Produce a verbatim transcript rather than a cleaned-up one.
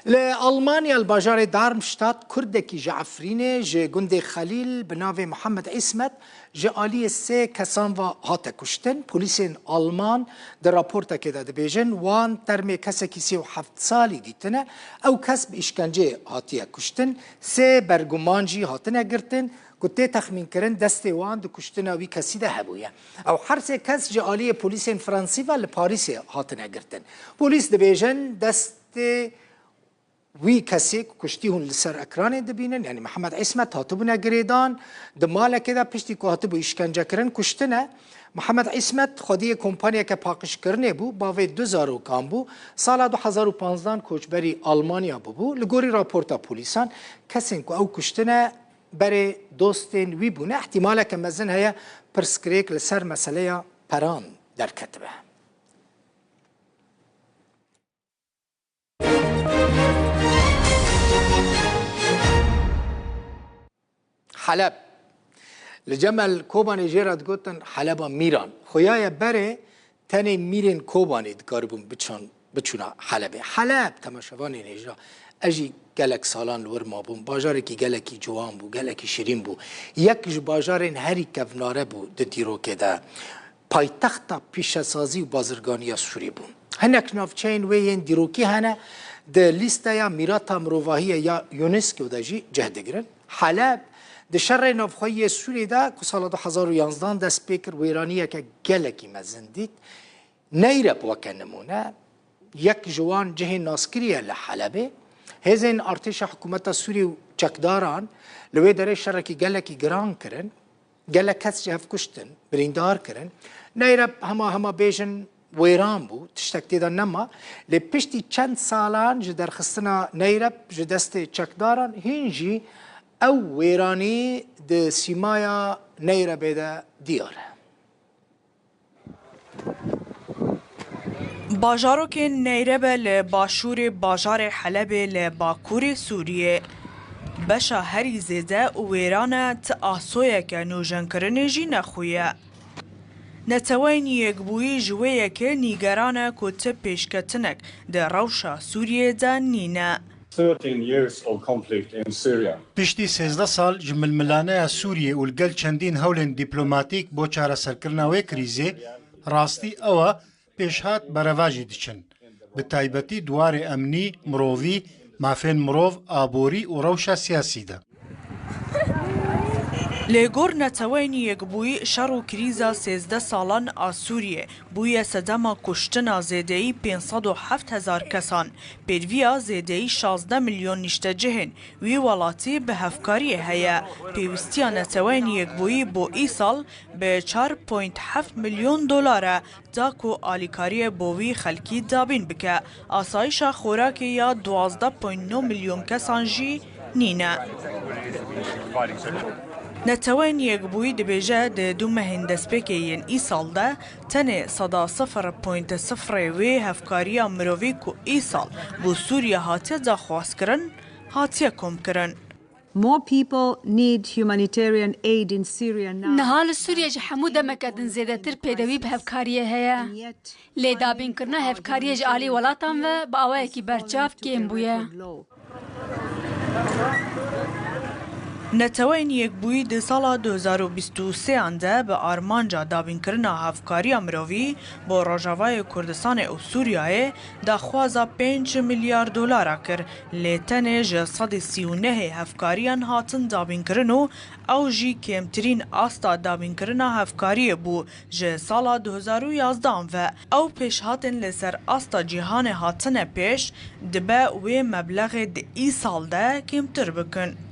Li Almanya, li bajarê Darmstadt, Kurdekî ji Efrînê, ji gundê Xelîl, bi navê Muhammed Îsmet, ji aliyê sê kesan ve hate kuştin. Polîsên Alman di raportekê de dibêjin, wan termê kesekî sî û heft salî dîtine. Ew kes bi îşkenceyê hatiye kuştin. Sê berguman jî hatine girtin, ku tê texmînkirin destê wan di kuştina wî kesî de hebûye. Ew her sê kes ji aliyê polîsên Fransî ve li Parîsê hatine girtin. Polîs dibêjin, destê wî kesê ku kuştî hûn li ser ekranê dibînin, yanî Mihemed Îsmet, hatibûne girêdan, di malekê de piştî ku hatibû îşkencekirin kuştine. Mihemed Îsmet xwediyê kompanyeke paqijkirinê bû, bavê du zarokan bû, sala du hezar û panzdan koçberî Almanya bûbû. Li gorî raporta polîsan, kesên ku ew kuştine berê dostên wî bûne. Îhtimaleke mezin heye pirsgirêk li ser meseleya peran derketibe. Heleb. Li Cemel Kobanê jê re digotin Heleba Mîran. Xuya ye berê tenê mîrên Kobanê dikaribûn biçan, biçûna Helebê. Heleb, temaşevanên hêja, ez jî gelek salan li wir mabûm. Bajarekî gelekî ciwan bû, gelekî şirîn bû. Yek ji bajarên herî kevnare bû di dîrokê de. Paytexta pîşesazî û bazirganiya Sûrî bû. Hinek navçeyên wê yên dîrokî hene, di lîsteya mîrata mirovahiyê ya UNESCO de jî cih digirin. Heleb di şerê navxweyî yê Sûrî de ku sala du hezar û yanzdan dest pê kir, wêraniyeke gelekî mezin dît. Neyreb weke nimûne, yek ji wan cihên naskirî ye li Helebê. Hêzên artêşa hikûmeta Sûrî û çekdaran li wê derê şerekî gelekî giran kirin. Gelek kes ji hev kuştin, birîndar kirin. Neyreb hema hema bêjin wêran bû, tiştek tê de nema. Lê piştî çend salan ji derxistina Neyreb ji destê çekdaran, hîn jî ew wêranî di sîmaya Neyrebê de diyar e. Bajarokên Neyrebe li başûrê bajarê Helebê li bakurê Sûriyê. Beşa herî zêde û wêran e, ti asoyeke nûjenkirinê jî nexuye. Neteweyên Yekbûyî ji wê yekê nîgeran e ku ti pêşketinek di rewşa Sûriyê de nîne. Thirteen years of conflict in Syria. Piştî sêzdeh sal ji milmilaneya Sûriyê û li gel çendîn hewlên dîplomatîk bo çareserkirina wê krîzê, rastî ew e pêşhat berevajî diçin, bi taybetî di warê emnî, mirovî, mafên mirov, aborî û rewşa siyasî de. Li gor Neteweyên Yekbûyî, şer û krîza sêzdeh salan a Sûriyê bûye sedema kuştina zêdeyî pênc sed û heft hezar kesan, pêdiviya zêdeyî şazdeh milyon niştecihên wî welatî bi hevkariyê heye. Pêwîstiya Neteweyên Yekbûyî bo îsal bi çar point heft milyon dolar e, da ku alîkariyê bo wî xelkî dabîn bike. Asayişa xorakê ya duwazdeh point neh milyon kesan jî nîne. Neteweyên Yekbûyî dibêje, di du mehên destpêkê yên îsal de tenê seda sifir point sifirê wê hevkariya mirovî ku îsal bo Sûriye hatiye daxwazkirin, hatiye komkirin. More people need humanitarian aid in Syria now. Niha li Sûriye ji hemû demeke din zêdetir pêdewî bi hevkariyê heye. Lê dabînkirina hevkariyê ji alî welatan ve bi awayekî berçav kêm bûye. Neteweyên Yekbûyî di sala du hezar û bîst û sêyan de bi armanca dabînkirina hevkariya mirovî bo Rojavayê Kurdistanê û Sûriyeyê daxwaza pênc milyar dolara kir, lê tenê ji sedî sî û nehê hevkariyan hatin dabînkirin û ew jî kêmtirîn asta dabînkirina hevkariyê bû ji sala du hezar û yazdan ve. Ew pêşhatên li ser asta cîhanê hatine pêş, dibe wê meblexê di îsal de kêmtir bikin.